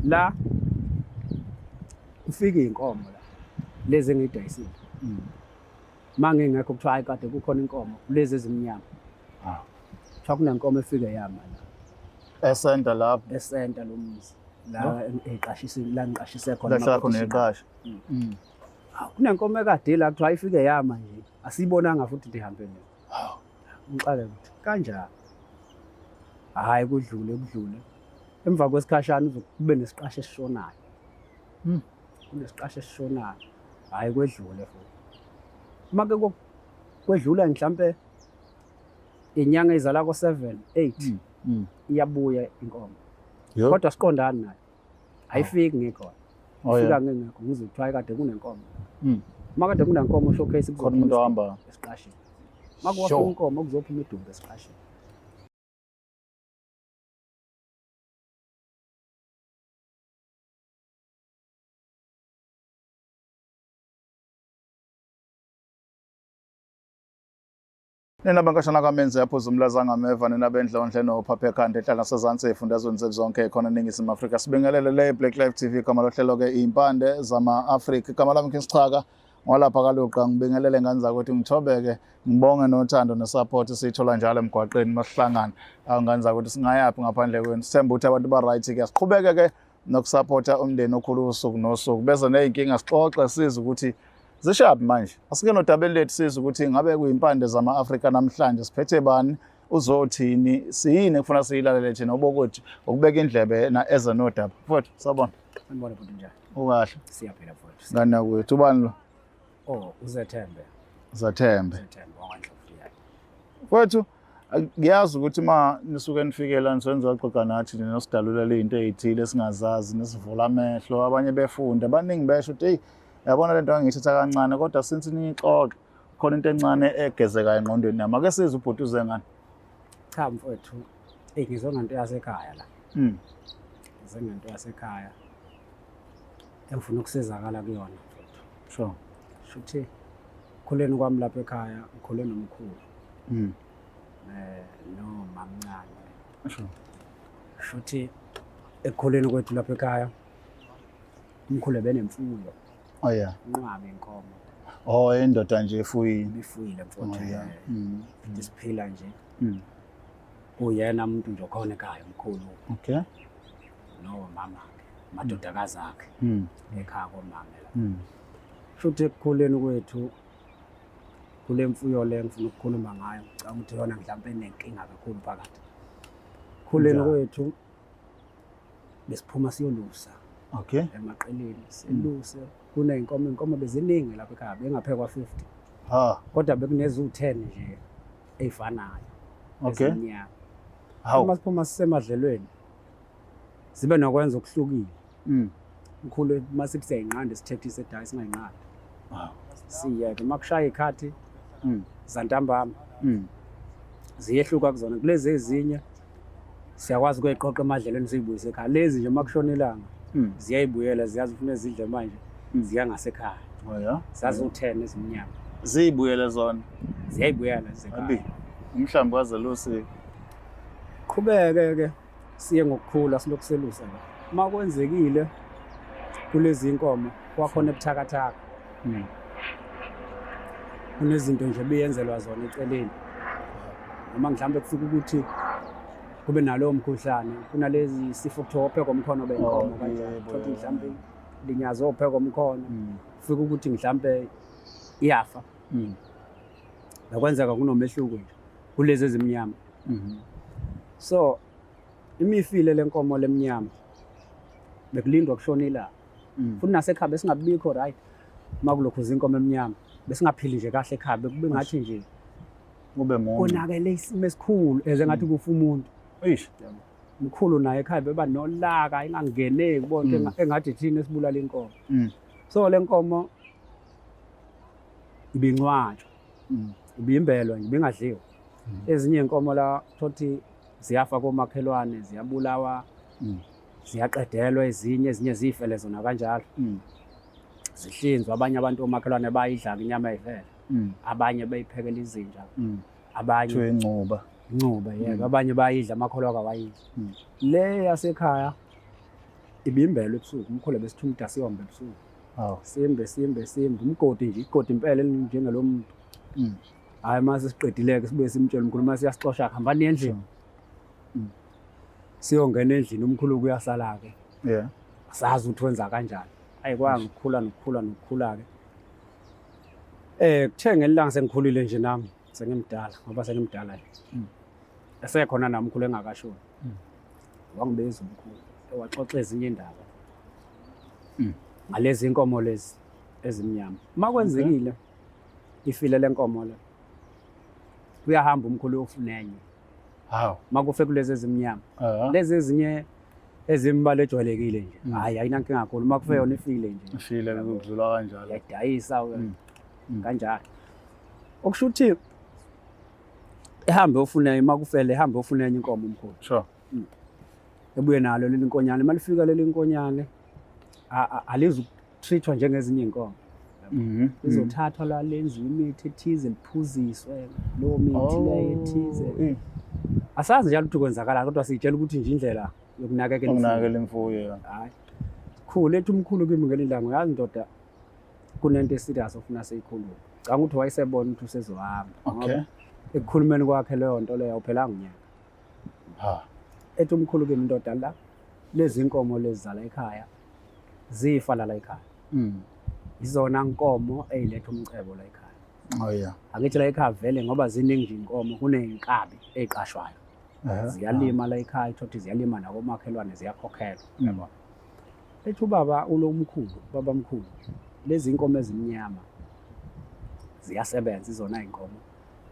La kufika iy'nkomo la lezi engiyidayisile. Uma ngingekho kuthiwa hayi kade kukhona inkomo lezi ezimnyama. Ah. Kuthiwa kunenkomo efike yama la Esenta lapho. esenta lo muzi la eqashise la ngiqashise khona. La hlala khona emakotishini. eqasha. Hawu, kunenkomo ekade la kuthiwa ifike yama nje asiyibonanga futhi ndihambe nayo. Ngixake ukuthi kanjani? Hhayi kudlule kudlule. Emva kwesikhashana uze kube nesiqasho esishonayo. Kunesiqasho esishonayo. Hhayi kwedlule futhi. Uma ke kwedlula mhlampe inyanga izala ko-7, 8 iyabuya inkomo. Yo. Kodwa siqondani nayo. Ayifiki ngikhona. Oh, yeah. Ifika ngingekho ngizwe kuthiwa hayi kade kunenkomo. Uma kade kunenkomo showcase Khona umuntu ohamba. esiqashini. Uma kuwafika Sure. inkomo kuzophuma idumbu esiqashini. Nina bankashana kamenzi yaphuza umlaza ngameva nina bendlondle nophapha ekhanda ehlala nasezansi ey'fundazweni zethu zonke khona eNingizimu Afrika. Sibingelele le Black Life TV igama lohlelo ke iy'mpande zama-Afrika. Igama lami King Sichaka ngwalapha kaLuqa ngibingelele ngane zakwethu ngithobeke ngibonge nothando nesupport esiyithola njalo emgwaqeni masihlangana. Awu ngane zakwethu singayaphi ngaphandle kwenu. Sithemba ukuthi abantu ba-right ke. Siqhubeke ke nokusapotha umndeni okhulu usuku nosuku beze ney'nkinga sixoxe size ukuthi zishaphi manje. Asike nodabeni lethu size ukuthi ngabe kuyimpande zama-Afrika namhlanje siphethe bani uzothini siyini ekufuna siyilalele thina obokuthi ukubeka indlebe na eze nodaba. Mfowethu sawubona. Sanibona bhuti njani? Ukahle. Siyaphila mfowethu. Ngane yakwethu ubani lo? Oh, uZethembe. Zathembe. Uzethembe wakwaNdlovu yena. Mfowethu ngiyazi ukuthi uma nisuke nifike la nisenza xoxa nathi nosidalulela izinto ezithile esingazazi nisivula amehlo abanye befunda abaningi besho ukuthi hey yabona lento angiyithatha kancane kodwa since niyixoxa khona into encane egezekayo engqondweni yami ake sizwe ubhuti uze ngani. Cha mfowethu, eyi ngizwe ngento yasekhaya la. Ngizwe ngento yasekhaya engifuna ukusizakala kuyona mfowethu. Sure. Shuthi khuleni kwami lapha ekhaya ngikhule nomkhulu nomamncane. Sure. Shuthi ekukhuleni kwethu lapha ekhaya umkhulu ebenemfuyo, Oh yeah. inqwabe inkomo, Oh indoda nje efuyile. ibifuyile mfowethu. Oh yeah. Futhi siphila nje. Uyena umuntu nje okhona ekhaya umkhulu Okay. nomama akhe, amadodakazi akhe ekhaya komama la. Shuthi ekukhuleni kwethu kule mfuyo le ngifuna ukukhuluma ngayo, ngicabanga ukuthi yona mhlawumbe enenkinga kakhulu phakathi. Khuleni Njani? kwethu besiphuma siyolusa Okay. emaqeleni, seluse kuney'nkomo, iy'nkomo beziningi lapha ekhaya, bengaphekwa 50. Ha. Kodwa bekuneziwu-10 nje ey'fanayo. Okay. Ezimnyama. Hawu. Uma siphuma sisemadlelweni zibe nokwenza okuhlukile. Mkhulu uma sithi siyayinqanda sithethise edayi singayinqandi. Wow. Siyeke uma kushaya ikhathi zantambama ziyehluka kuzona kulezi ezinye siyakwazi ukuyiqoqa emadlelweni siyibuyise ekhaya. Lezi nje uma kushona ilanga ziyayibuyela ziyazi ufuna zidle manje ziya ngasekhaya. Oh yeah. Zaziwu-10 ezimnyama. Ziyibuyele zona. Ziyayibuyela zisekhaya. Abi. Umhlambi wazelusi. Qhubeke ke siye ngokukhula silokhu selusa la. Uma kwenzekile kulezi inkomo kwakhona ebuthakathaka. Kunezinto nje ebiyenzelwa zona eceleni. Noma mhlawumbe kufika ukuthi kube nalowo mkhuhlane, kunalezi sifo kuthiwa ophekwa umkhono benkomo Oh, kanjalo. yebo, Thothi yebo. mhlawumbe linyazo ophekwa umkhono, kufika ukuthi mhlawumbe iyafa. Nakwenzeka kunomehluko nje kulezi ezimnyama. So imifile lenkomo lemnyama bekulindwa kushona ilanga. Futhi nasekhaya besingabikho right uma kulokhu izinkomo emnyama besingaphili nje kahle ekhaya bekube ngathi nje Kube muncu. konakele isimo esikhulu eze ngathi kufa umuntu. Eish. Mkhulu naye ekhaya beba nolaka ingangeneki bonke engathi thina esibulala inkomo. So le nkomo ibincwatshwa. Ibimbelwa nje ibingadliwa. Ezinye inkomo la thothi ziyafa komakhelwane ziyabulawa ziyaqedelwa ezinye ezinye zifele zona kanjalo. Zihlinzwa abanye abantu omakhelwane bayidla inyama eyivele. Abanye beyiphekela izinja. Abanye Kuthiwa incuba. incuba yebo, abanye bayidla amakholwa akawayidli. Le yasekhaya Ibimbelwe ebusuku, umkhulu besithuka ukuthi asiyombe ebusuku. Hawu. Simbe simbe simbe umgodi nje, igodi impela elinjengalo muntu. Hhayi uma sesiqedile-ke sibuye simtshele umkhulu uma siyasixosha hambani endlini. Siyongena endlini umkhulu kuyasala-ke. Asazi ukuthi wenza kanjani. Ayi kwangikhula nokukhula nokukhula-ke. Kuthe ngelilanga sengikhulile nje nami, sengimdala ngoba sengimdala nje. Esekhona nami umkhulu engakashoni. Wangibiza umkhulu, waxoxa ezinye indaba. Ngalezi inkomo lezi ezimnyama. Uma kwenzekile ifile le nkomo le. Uyahamba umkhulu uyofuna enye. Hawu. Makufe kulezi ezimnyama. Lezi ezinye ezimbala ejwayelekile nje. Hayi ayinankinga kakhulu makufe yona ifile nje. Ifile kudlula kanjalo. Uyayidayisa kanjalo. Okusho ukuthi ehambe ofuna makufele ehambe ofuna enye inkomo umkhulu. Sure. Ebuye nalo leli nkonyane, malifika leli nkonyane alizukutreatwa njengezinye inkomo. Lizothathwa la lenziwe imithi ethize liphuziswe leyo mithi leyo ethize. Asazi njalo ukuthi kwenzakalani kodwa siyitshela ukuthi nje indlela yokunakekela imfuyo. Ukunakekela imfuyo. Hayi. Khulu ethi umkhulu kimi ngelinye ilanga, uyazi ndoda kunento eserious ofuna siyikhulume. Ngicabanga ukuthi wayesebona ukuthi usezohamba. Okay. Ekukhulumeni kwakhe leyo nto leyo awuphelanga unyaka. Ha. Ethi umkhulu kimi ndoda la lezi nkomo lezi zala ekhaya zifa la ekhaya. Izona nkomo eziletha umcebo la ekhaya. Oh yeah. Angithi la ekhaya vele ngoba ziningi nje inkomo kuneyinkabi eziqashwayo. Ziyalima la ekhaya, ithothi ziyalima nakomakhelwane ziyakhokhelwa. Yabo. Ethi ubaba ulo umkhulu, baba mkhulu, lezi inkomo ezimnyama ziyasebenza izona inkomo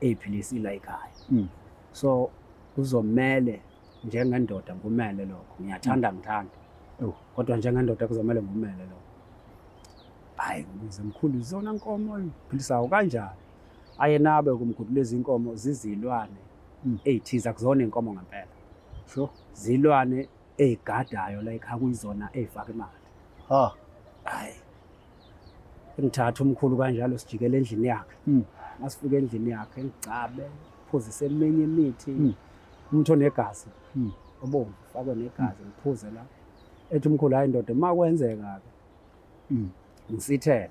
eziphilisile la ekhaya. So kuzomele njengendoda ngumele lokho. Ngiyathanda ngithanda. Kodwa njengendoda kuzomele ngumele lokho. Hayi ngibuze mkhulu izona nkomo eziphilisayo kanjani? Aye nabe kumkhulu lezi inkomo zizilwane ezithize akuzona inkomo ngempela. Sure. Zilwane ezigadayo la ekhaya kuyizona ezifaka imali. Ha. Hayi. Ngithatha umkhulu kanjalo sijikele endlini yakhe. Masifika endlini yakhe ngigcabe, phuzise eminye imithi. Umuntu onegazi. Obomvu ufakwe negazi ngiphuze la. Ethi umkhulu hayi ndoda makwenzeka ke. Ngisithele.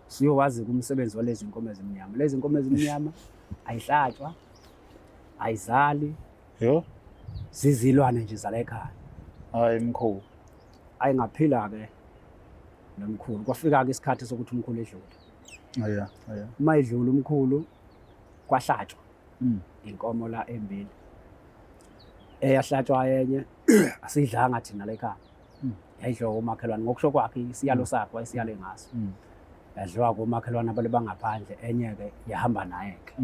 Siyowazi umsebenzi walezi nkomo ezimnyama. Lezi nkomo ezimnyama ayihlatshwa, ayizali. Yo. Zizilwane nje zala ekhaya. Hayi mkhulu. Ayi ngaphila ke nomkhulu. Kwafika ke isikhathi sokuthi umkhulu edlule. Oh yeah, oh yeah. Uma edlula umkhulu kwahlatshwa inkomo la embili. Eyahlatshwa enye asidlanga thina la ekhaya. Yayidliwa umakhelwane ngokusho kwakhe isiyalo sakhe wayesiyale ngaso. Yadliwa komakhelwane abale bangaphandle enye ke yahamba naye ke.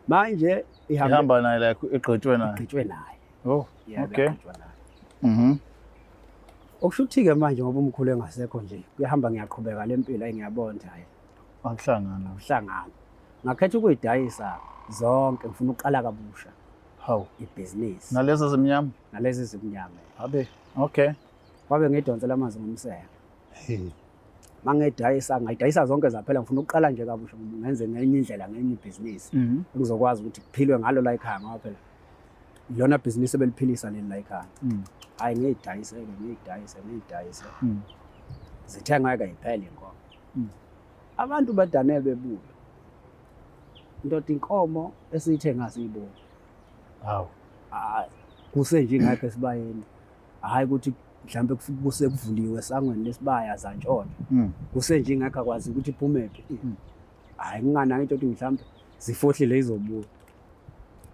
Manje ihamba naye like igqitshwe naye. Igqitshwe naye. Oh, okay. Igqitshwe naye. Okusho ukuthi ke manje ngoba umkhulu engasekho nje kuyahamba ngiyaqhubeka lempilo engiyabona ukuthi hayi. Akuhlangana. Akuhlangana. Ngakhetha ukuyidayisa zonke ngifuna ukuqala kabusha. Hawu. Ibhizinisi. Nalezo zimnyama? Nalezi zimnyama. Abe, okay. Kwabe ngidonsela amanzi ngomsele. Mangidayisa ngayidayisa zonke zaphela ngifuna ukuqala nje kabusha ngenze ngenye indlela ngenye ibhizinisi. Ngizokwazi ukuthi kuphilwe ngalo la ekhaya ngoba phela lona bhizinisi ebeliphilisa leli la ekhaya. Hayi ngiyidayise ke ngiyidayise ngiyidayise. Zithengwa ke iphela inkomo. Abantu badane bebuya. Ndoda inkomo esiyithenga siyibona. Hawu. Hayi kuse nje ingekho esibayeni. Hayi ukuthi mhlambe kuse kuvuliwe esangweni lesibaya zantshontsha. Kuse nje ingekho akwazi ukuthi iphume phi. Hayi kunganaki into ukuthi mhlambe zifohlile izobuya.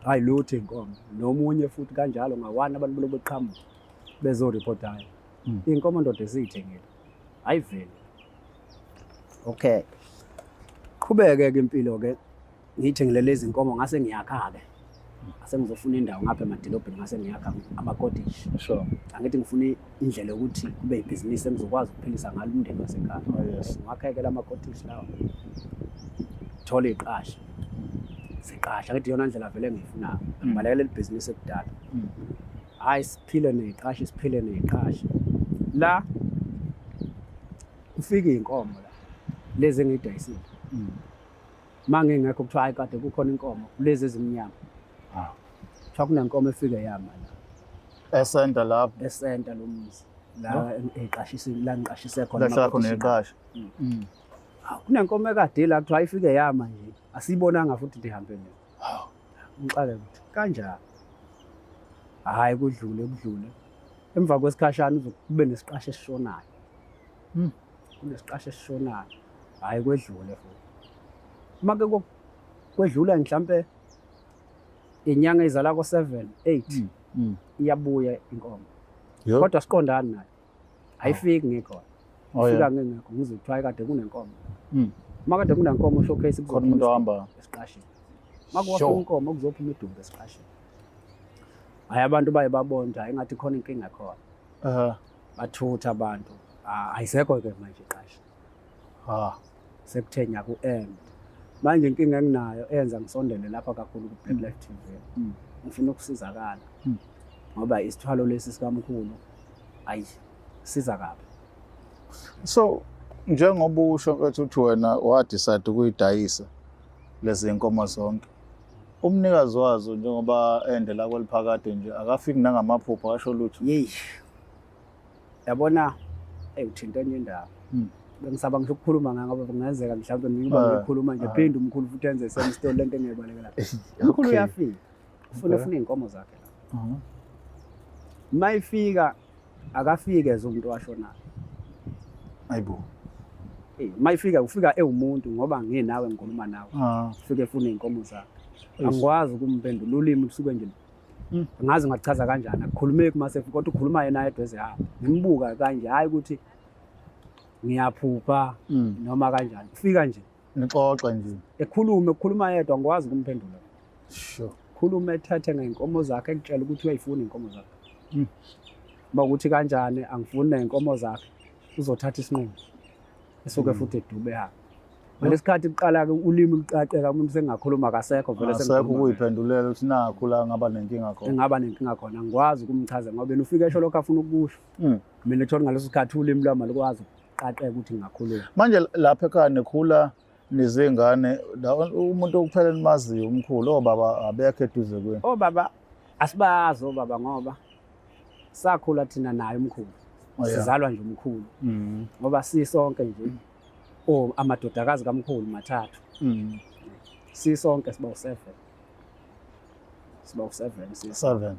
Hayi lutho inkomo nomunye futhi kanjalo ngawana abantu beloku beqhamuka bezoreportayo. Inkomo ndoda esiyithengile. Hayi vele. Okay. Qhubeke ke impilo ke ngiyithengile lezi inkomo ngase ngiyakha ke. Ngase ngizofuna indawo ngapha emadolobheni ngase ngiyakha amakotiji. Sure. Angithi ngifuna indlela yokuthi kube ibhizinisi engizokwazi ukuphilisa ngalo umndeni wasekhaya. Oh, yes. Ngakheke la makotiji lawa. Thola iqasha. Siqasha ngithi iyona ndlela vele engiyifunayo. Ngibalekela ibhizinisi ekudala. Hayi siphile neziqashi siphile neziqashi. La kufika inkomo la lezi engidayisile. Mangingekho kuthiwa hayi kade kukhona inkomo lezi ezimnyama. Ah. Kuthiwa kunenkomo efike yama la. Esenta lapho. Esenta lo muzi la eqashise, la ngiqashise khona. La hlala khona emakhotishini. eqasha. Hawu, kunenkomo ekade la kuthiwa ifike yama nje, asiyibonanga futhi ndihambe nayo. Ngixake ukuthi kanjani. Hhayi, kudlule kudlule, emva kwesikhashana uze kube nesiqasho esishonayo. Kunesiqasho esishonayo, hhayi, kwedlule futhi. Uma-ke kwedlula mhlampe inyanga izala ko-7 8, iyabuya inkomo. Kodwa siqondani nayo, ayifiki ngikhona. Ifika ngingekho, ngizwe kuthiwa kade kunenkomo. Uma kade kunenkomo, showcase. Khona umuntu ohamba. Esiqashini. Uma kuwafika inkomo, kuzophuma idumbu esiqashini. Hhayi, abantu baye babona ukuthi hhayi, engathi khona inkinga khona. Bathutha abantu. Ah, ayisekho-ke manje iqashi. Sekuthe nya ku-end. Manje inkinga enginayo eyenza ngisondele lapha kakhulu ku-Black Life TV, ngifuna ukusizakala, ngoba isithwalo lesi sikamkhulu ayi siza kabi. So njengoba usho mfethu uthi wena wa-decide ukuyidayisa lezi nkomo zonke, umnikazi wazo njengoba endela kweliphakade nje akafiki nangamaphupho, akasho lutho? Yeyi, yabona, eyi, uthinta enye indaba. Bengisaba ngisho ukukhuluma ngayo ngoba kungenzeka mhlawumbe ngiba ngikhuluma nje, phinde umkhulu futhi enze same story lento engiyibalekela. Umkhulu uyafika, ufuna ufuna iy'nkomo zakhe la. Uma ifika, akafike as umuntu owashonayo. Ayibo. Uma ifika, ufika ewumuntu ngoba nginawe, ngikhuluma nawe. Ufike efuna iy'nkomo zakhe. Angikwazi ukumphendula, ulimi lusuke nje angazi ngachaza kanjani, akukhulumeki mase, kodwa ukhuluma yena yedwa ezehamba. Ngimbuka kanje, hhayi ukuthi ngiyaphupha noma kanjani, ufika nje. Nixoxe nje. Ekhulume, kukhuluma yedwa, angikwazi ukumphendula. Khulume, ethethe ngey'nkomo zakhe, ekutshela ukuthi uyayifuna iy'nkomo zakhe. Uma ukuthi kanjani angifuni ney'nkomo zakhe, uzothatha isinqumo, esuke futhi edube hamba. Ngalesikhathi kuqala-ke ulimi luqaqeka, umuntu sengakhuluma, akasekho vele. Asekho. Sengikhuluma vele. Ukuyiphendulela ukuthi nakhu la ngaba nenkinga khona. Engaba nenkinga khona, angikwazi ukumchaza ngoba yena ufike esho lokho afuna ukukusho. Mina thola ngaleso sikhathi ulimi lwami alukwazi ukuqaqeka ukuthi ngingakhuluma. Manje lapha ekhaya nikhula nizingane la, umuntu okuphela nimaziyo umkhulu, obaba abekho eduze kwenu? Obaba asibazi obaba ngoba sakhula thina naye umkhulu. Sizalwa nje umkhulu, ngoba sisonke nje o amadodakazi kamkhulu mathathu. Sisonke siba u7, siba u7 Seven.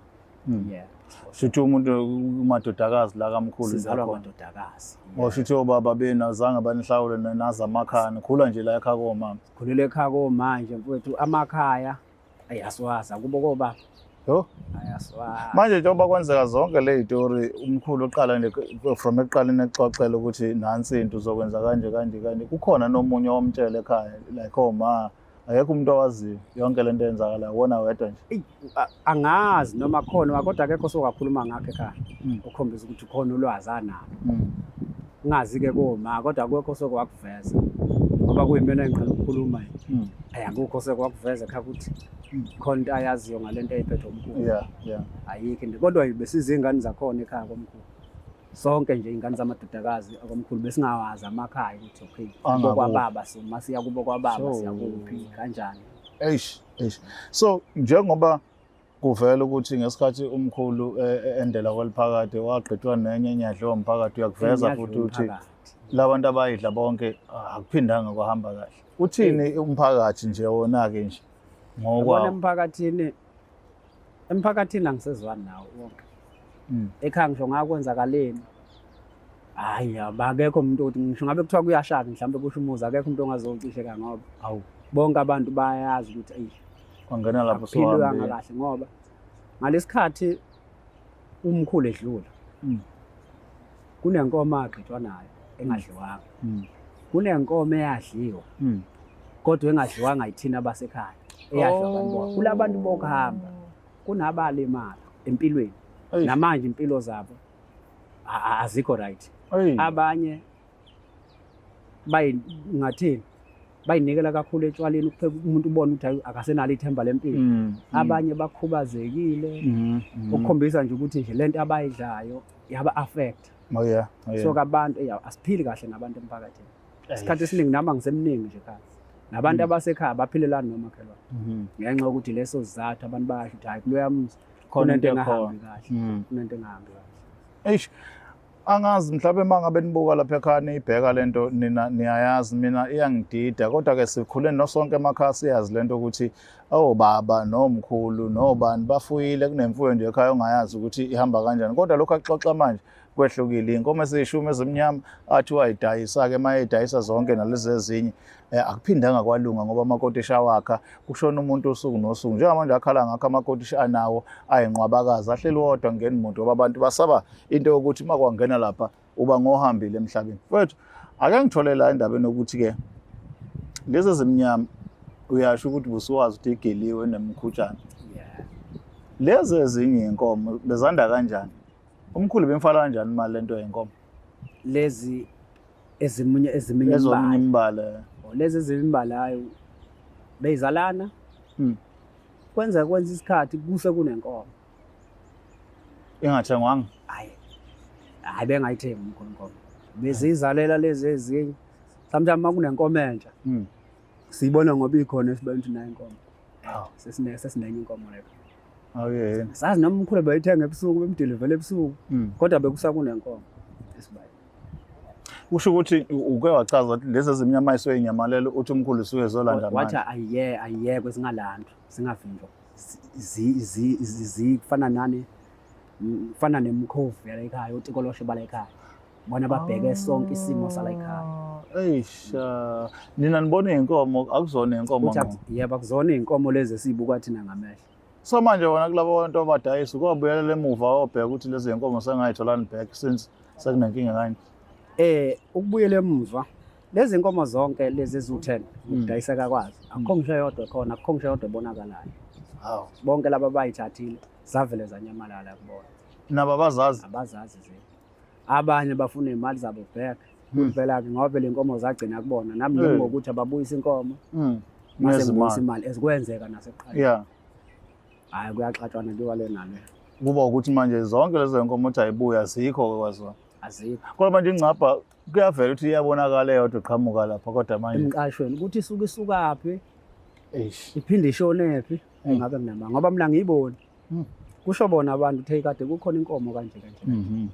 Yeah. Shuthi umuntu umadodakazi la kamkhulu. Sizalwa nje khona. amadodakazi. Oh, shuthi obaba benu azange banihlawule nazi amakhaya, nikhula nje la ekhaya komama. Khulele ekhaya komanje mfowethu, amakhaya ayaswazi akubo kobaba. Yo. Ayaswazi. Manje njengoba kwenzeka zonke le y'tori, umkhulu uqala nje from ekuqaleni ekuxoxela ukuthi nansi into uzokwenza kanje kanje kanje, kukhona nomunye owamtshela ekhaya, like oma, akekho umuntu owaziyo yonke lento eyenzakalayo, wona wedwa nje? Eyi, angazi noma khona, kodwa akekho sokakhuluma ngakho ekhaya okhombisa ukuthi khona ulwazi analo. Ngazi-ke koma, kodwa akekho sokwakuveza ngoba kuyimina engiqala ukukhuluma. Ayi, akukho sekwakuveza ekhaya ukuthi khona into ayaziyo ngale nto eyiphethwe umkhulu. Ayikho into, kodwa besizingane zakhona ekhaya komkhulu sonke nje, iy'ngane zamadodakazi akomkhulu, besingawazi amakhaya ukuthi okay, kubo Angakuphi. kwababa, so masiya kubo kwababa, siyakuphi, kanjani. Eish, eish. So njengoba kuvela ukuthi ngesikhathi umkhulu endela kweliphakade wagqitshwa nenye enyadliwa umphakathi, uyakuveza Enyadliwa futhi ukuthi umphakathi. labantu abayidla bonke akuphindanga kwahamba kahle. Uthini umphakathi nje wona-ke nje Yabona, ngokwawo? emphakathini angisezwani nawo wonke. Ekhaya ngisho ngakwenzakaleni, hhayi, akekho umuntu othi ngisho ngabe kuthiwa kuyashaka mhlawumbe kusho umuzi, akekho umuntu ongazocishe ngoba Awu, bonke abantu bayazi ukuthi eyi, wangena lapho akuphilwanga sohambile. kahle, ngoba ngalesikhathi umkhulu edlula, kunenkomo agqitshwa nayo engadliwanga, kunenkomo eyadliwa, kodwa engadliwanga yithina abasekhaya, eyadliwa abantu bonke. Kulabantu bokuhamba kunabalimala empilweni. Eish. Namanje impilo zabo azikho right. Eyi. Abanye ngathini, bayinikela kakhulu etshwaleni, ukupheka, umuntu ubone ukuthi hayi, akasenalo ithemba lempilo. Abanye bakhubazekile, ukukhombisa nje ukuthi nje lento abayidlayo yaba affect. Oh yeah. So kabantu eya asiphili kahle nabantu emphakathini isikhathi esiningi, nami angisemningi nje ekhaya nabantu abasekhaya baphilelani nomakhelwane, ngenxa yokuthi leso sizathu abantu bayasho ukuthi hayi, kuloya muzi. Khona Kunento into ekhona. engahambi kahle. Kunento engahambi kahle. Eish, angazi mhlawumbe uma ngabe nibuka lapha ekhaya niyibheka lento, nina niyayazi, mina iyangidida, kodwa-ke sikhule nosonke emakhaya siyazi lento ukuthi obaba nomkhulu nobani bafuyile, kunemfuyo nje ekhaya ongayazi ukuthi ihamba kanjani. Kodwa lokhu akuxoxa manje kwehlukile. Iy'nkomo eziyishumi ezimnyama athi wayidayisa-ke, uma eyidayisa zonke nalezi ezinye, akuphindanga kwalunga ngoba amakotishi awakha kushona umuntu usuku nosuku. Njengamanje akhala ngakho amakotishi anawo ayinqwabakazi, ahleli wodwa ngeni muntu ngoba abantu basaba into yokuthi uma kwangena lapha uba ngohambile emhlabeni. Mfowethu, ake ngithole la endabeni yokuthi-ke lezi ezimnyama uyasho ukuthi busuwazi ukuthi igiliwe nemkhutshana. Lezi ezinye iy'nkomo bezanda kanjani? Umkhulu bemfala kanjani imali lento yenkomo? Lezi ezimunye eziminye ezominye imibala. Oh, lezi ezimibala hayi beyizalana. Kwenza isikhathi kuse kunenkomo. Ingathengwanga? Hayi. Hayi, bengayithengi umkhulu inkomo. Bezizalela lezi ezinye. Sometimes uma kunenkomo entsha. Siyibona ngoba ikhona esibayeni ukuthi nayo inkomo. Sesinenye inkomo leyo. Okay. Sazi noma umkhulu bayithenga ebusuku, bemdelivele ebusuku. Kodwa bekusakunenkomo esibayeni. Kusho ukuthi uke wachaza ukuthi lezi ezimnyama isoyinyamalelo uthi umkhulu usuke ezolanda manje. Wathi ayiye ayiyekwe singalandwa, singavinjwa. Zifana nani? Fana nemkhovu yala ekhaya, otikoloshe bala ekhaya. Bona babheke sonke isimo sala ekhaya. Eish, nina nibona iy'nkomo, akuzona iy'nkomo ngqo. Yebo, akuzona iy'nkomo lezi esiyibuka thina ngamehlo. So manje wona kulabo bantu abadayisa ukwabuyelela emuva wobheka ukuthi lezi iy'nkomo sengayitholani back since sekunenkinga kanje. Ukubuyela emuva lezi nkomo zonke lezi eziwu-10 ukudayiseka kwazo akukho ngisho eyodwa khona, akukho ngisho eyodwa ebonakalayo. Hawu. Bonke laba abayithathile zavele zanyamalala kubona. Nabo abazazi? Abazazi nje. Abanye bafuna iy'mali zabo back. Phela-ke ngoba phela iy'nkomo zagcina kubona. Nami njengokuthi ababuyisa inkomo, mase ngibuyisa imali ezikwenzeka nasekuqaleni. Hhayi, kuyaxatshwana kuyiwa le nale. Kuba ukuthi manje zonke lezo nkomo uthi ayibuya azikho-ke kwazona. Azikho. Kodwa manje ingcabha kuyavela ukuthi iyabonakala eyodwa iqhamuka lapha kodwa manje. Emqashweni ukuthi isuke isukaphi. Eish. Iphinde ishonephi. Ngabe nginamanga ngoba mina ngiyiboni. Kusho bona abantu uthe kade kukhona inkomo kanje kanje.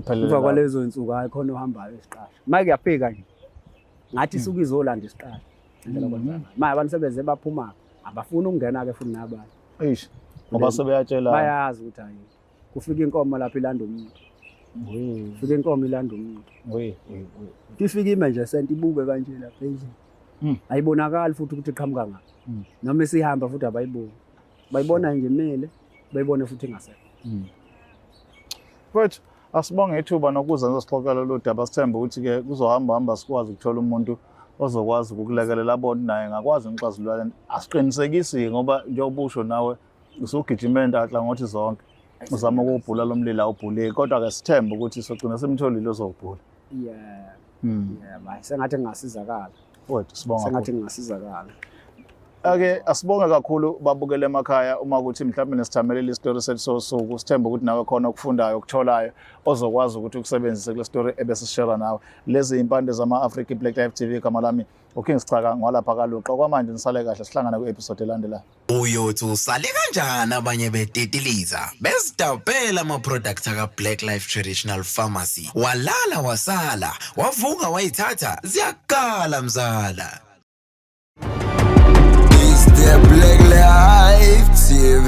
Emva kwalezo insuku hayi khona ohambayo isiqasha. Manje kuyafika nje. Ngathi isuke izolanda isiqasha. Indlela kwenza. Manje abantu sebeze baphuma abafuni ukungena ke futhi nabanye. Eish. Ngoba sebeyatshela. Bayazi ukuthi hayi kufika inkomo lapha ilanda umuntu. Kufika inkomo ilanda umuntu. Ifika ime nje sento ibuke kanje lapha endlini. Ayibonakali futhi ukuthi iqhamuka ngaphi. Noma isihamba futhi abayiboni. Bayibona nje imile, bayibone futhi ingasekho. Mfowethu, asibonge ithuba nokuza nizosixoxela lolu daba. Sithembe ukuthi-ke kuzohamba hamba sikwazi ukuthola umuntu ozokwazi ukukulekelela abone naye ngakwazi ukuxazulula lento. Asiqinisekisi ngoba njengoba usho nawe usugijime nhlangothi zonke uzama ukuwubhula lo mlilo awubhuleki, kodwa-ke sithembe ukuthi sogcina simtholile ozowubhula. Yeah. Yeah, sengathi ngingasizakala. Mfowethu, sibonga Sengathi ngingasizakala. Ake asibonge kakhulu babukele emakhaya uma ukuthi mhlawumbe nesithamelele isitori sethu sosuku, sithembe ukuthi nawe khona okufundayo okutholayo ozokwazi ukuthi ukusebenzise kule story ebesishare nawe. Lezi impande zama-Africa Black Life TV, igama lami uKing Sicaka ngwalapha kaLuqa. Kwamanje nisale kahle, sihlangane kwi-episode elandelayo. Uyothi usale kanjani abanye betitiliza bezidabhela ama-product aka-Black Life Traditional Pharmacy, walala wasala wavuka wayithatha ziyakala mzala. It's the Black Life TV.